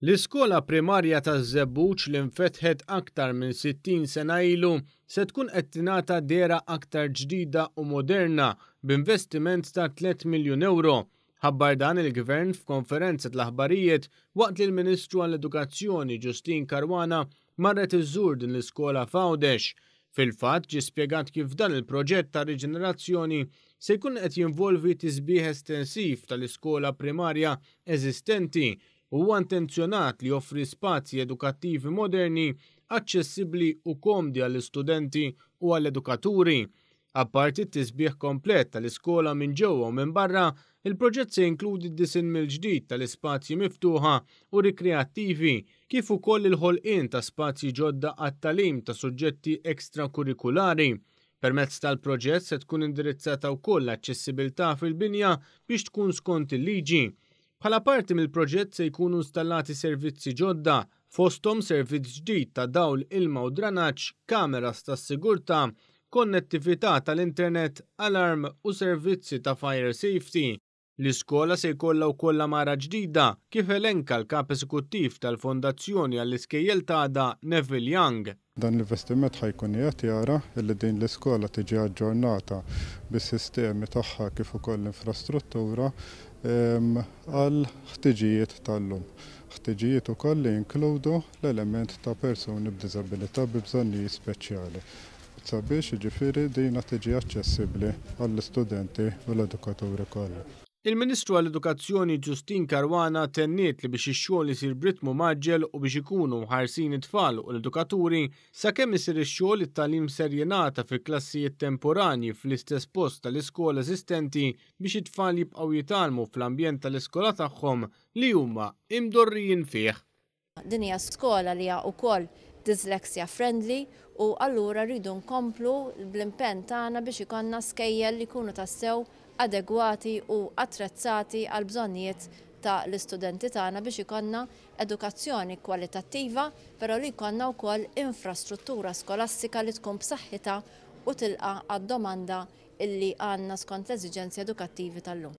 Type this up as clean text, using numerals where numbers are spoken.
L-iskola primarja taż-Żebbuġ li nfetħet aktar minn 60 sena ilu se tkun qed tingħata dehra aktar ġdida u moderna b'investiment ta' 3 miljun ewro. Ħabbar dan il-Gvern f'konferenza tal-aħbarijiet waqt li l-Ministru għall-Edukazzjoni Justyne Caruana marret iżżur din l-iskola f'Għawdex. Fil-fatt ġie spjegat kif dan il-proġett ta' riġenerazzjoni se jkun qed jinvolvi tisbiħ estensiv tal-iskola primarja eżistenti u huwa intenzjonat li joffri spazji edukattivi moderni, aċċessibbli u komdi għall-istudenti u għall-edukaturi. Apparti t-tisbiħ komplet tal-iskola minn ġewwa u minn barra, il-proġett se jinkludi d-disinn mill-ġdid tal-ispazji miftuħa u rikreattivi, kif ukoll il-ħolqien ta' spazji ġodda għat-tagħlim ta' suġġetti ekstrakurrikulari. Permezz tal-proġett se tkun indirizzata wkoll l-aċċessibilità fil-binja biex tkun skont il-liġi. Bħala parti mill-proġett se jkunu installati servizzi ġodda, fosthom servizz ġdid ta' dawl, ilma u dranaġġ, kameras tas-sigurtà, konnettività tal-internet, alarm u servizzi ta' fire safety. L-iskola se jkollha wkoll għamara ġdida, kif elenka l-Kap Eżekuttiv tal-Fondazzjoni għall-Iskejjel t'Għada, Neville Young. Dan l-investiment ħa jkun qiegħed jara li din l-iskola tiġi aġġornata bis-sistemi tagħha kif ukoll l-infrastruttura għal ħtiġijiet tal-lum. Ħtiġijiet ukoll li jinkludu l-element ta' persuni b'diżabilità bi bżonnijiet speċjali sabiex jiġifieri dina tiġi aċċessibbli għall-istudenti u l-edukaturi kollha. Il-Ministru għall-Edukazzjoni Justyne Caruana tenniet li biex ix-xogħol isir b'ritmu mgħaġġel u biex ikunu mħarsin it-tfal u l-edukaturi, sakemm isir ix-xogħol it-tagħlim ser jingħata fi klassijiet temporanji fl-istess post tal-iskola eżistenti biex it-tfal jibqgħu jitgħallmu fl-ambjent tal-iskola tagħhom li huma imdorrijin fih. Din hija skola li hija wkoll dyslexia friendly u allura rridu nkomplu bl-impenn tagħna biex ikollna skejjel li jkunu tassew adegwati u attrezzati għal bżonnijiet ta' l-istudenti tagħna biex ikollna edukazzjoni kwalitattiva, però li jkollna wkoll infrastruttura skolastika li tkun b'saħħitha u tilqa' għad-domanda illi għandna skont l-eżiġenzi edukattivi tal-lum.